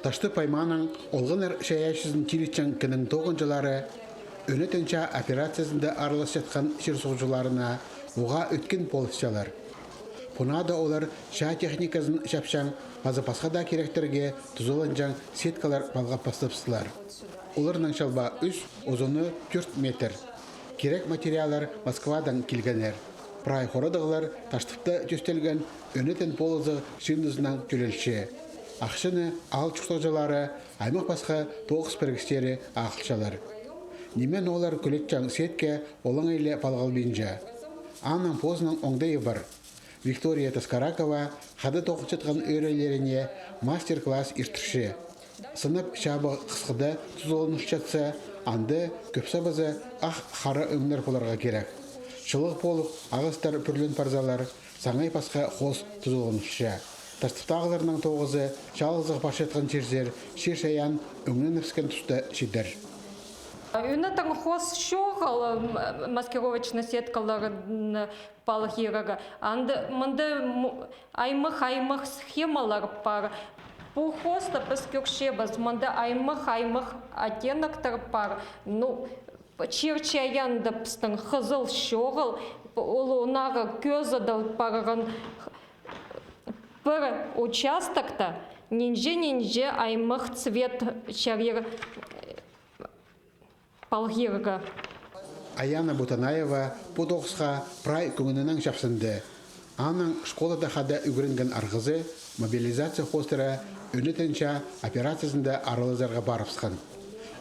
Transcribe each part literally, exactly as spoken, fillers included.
Таштып аймааның Олғаннар чайаачызын тилітчең кіннің тоғынҷылары ӧнетін чаа операциязында араласчатхан чир-суғҷыларына уғаа ӧткін полысчалар. Пу наада олар чаа техниказын чапчаң паза пасха даа киректерге тузаланҷаң сеткалар палғап пастапсалар. Оларның чалбаа ӱс, узуны тӧрт метр. Кирек материаллар Москвадаң килгеннер. Прай хорадығлар Таштыпта тӧстелген ӧнетін полызығ шиндазынаң тӧлелче. Ахчаны аал чуртағҷылары, аймах пасха тоғыс пірігістері ағылчалар. Ниме олар кӱлетчең сетка олаңай ла палғалбинча. Аның позының оңдайы пар. Виктория Таскаракова хада тоғынчатхан ӧӧрелеріне мастер-класс иртірче. Сынап чабы хысхыда тузаланылчатса, анда кӧп сабазы ах хара ӧңнер поларға кирек. Чылығ полып, ағастар пӱрлен парзалар, саңай пасха хоос тузаланылча. Таштыптағыларның тоғызы чалғызығ парчатхан чирзер чир-чайаан ӧңненібіскен туста чидер. Ӧнетін хоос чоғыл, м, маскировочный сеткаларын палғирға. Анда мында м-, аймах-аймах схемалар пар. Пу хооста піс кӧрчебіс, мында аймах-аймах оттеноксар пар. Ну, чир-чайаанда пістің хызыл чоғыл, ол андағы кӧзіділ парған пір участокта нинҷе-нинҷе аймах цвет чарир палғирға. Аяна Бутанаева пу тоғысха прай кӧңнінең чапсынды. Аның школада хада ӱгренген арғызы мобилизация хоостыра ӧнетін чаа операциязында аралазарға парыбысхан.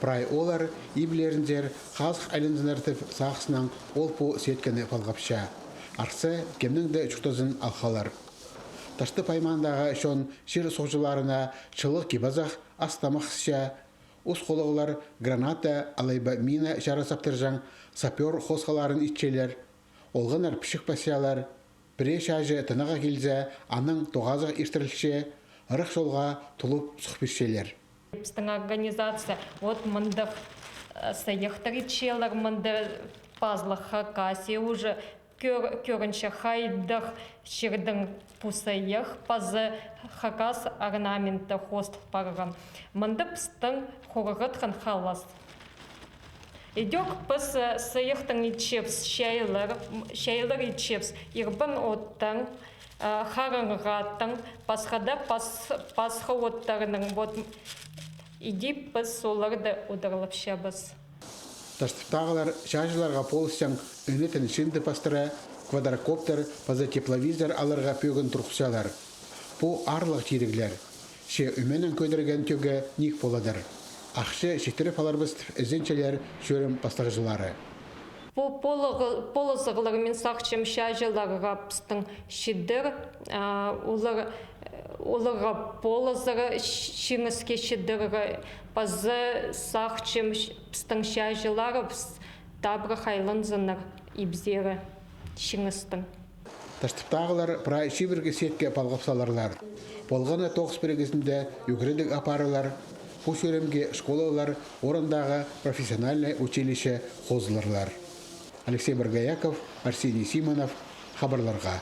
Прай ооллар иблерінзер хазых айланзыннар тіп сағыснаң ол пу сетканы палғапча. Арса, кемнің дее чуртазын ал халар. Таштып аймаандағы чон чир-суғҷыларына чылығ кип-азах, ас-тамах ысча, ус холағлар, граната алай ба мина чарас аптырҷаң сапёр хосхаларын итчелер. Олғаннар пічік пасчалар. Пірее чааҷы тынағға килзе, анаң тоғазығ иртірілче, ырах чолға тулуп сух пирчелер. Пістің организация вот мындағ, э, сыйыхтар итчелер, мында пазылығ Хакасия уже кӧр-, кӧрінче хайдағ чирдең пу сыйых, паза хакас орнаменті хоостал парған. Мында пістің хорғатхан халас. Идӧк піс, э, сыйыхтаң итчебіс чайлар, м, чайлар итчебіс ирбан оттаң, э, хараңғаттаң, пасха даа пас-, пасха оттарнаң, вот, м, иди піс оларды удурлапчабыс. Таштыптағылар чааҷыларға полысчаң ӧнетін шинді пастыра квадрокоптер паза тепловизор аларға пӧгін турғысчалар. Пу аарлығ тиріглер. Че ӧменең кӧдірген тӧге ниик поладыр. Ахча читіріп аларбыс тіп ізенчелер чӧрім пастағҷылары. Пу полығы-, полызығлар, мин сағынчам, чааҷыларға пістің чидер, а, олар, оларға полызығ чиңіске чидерге, паза сағынчам, пістің чааҷыларыбыс табырах айланзыннар ибзері чиңістең. Таштыптағылар прай чибіргі сетка палғап саларлар. Полған на тоғыс пірігізінде ӱгредіг апарылар. Пу чӧрімге школалар, орындағы профессиональнай училище хозыларлар. Алексей Боргояков, Арсений Симонов, хабарларға.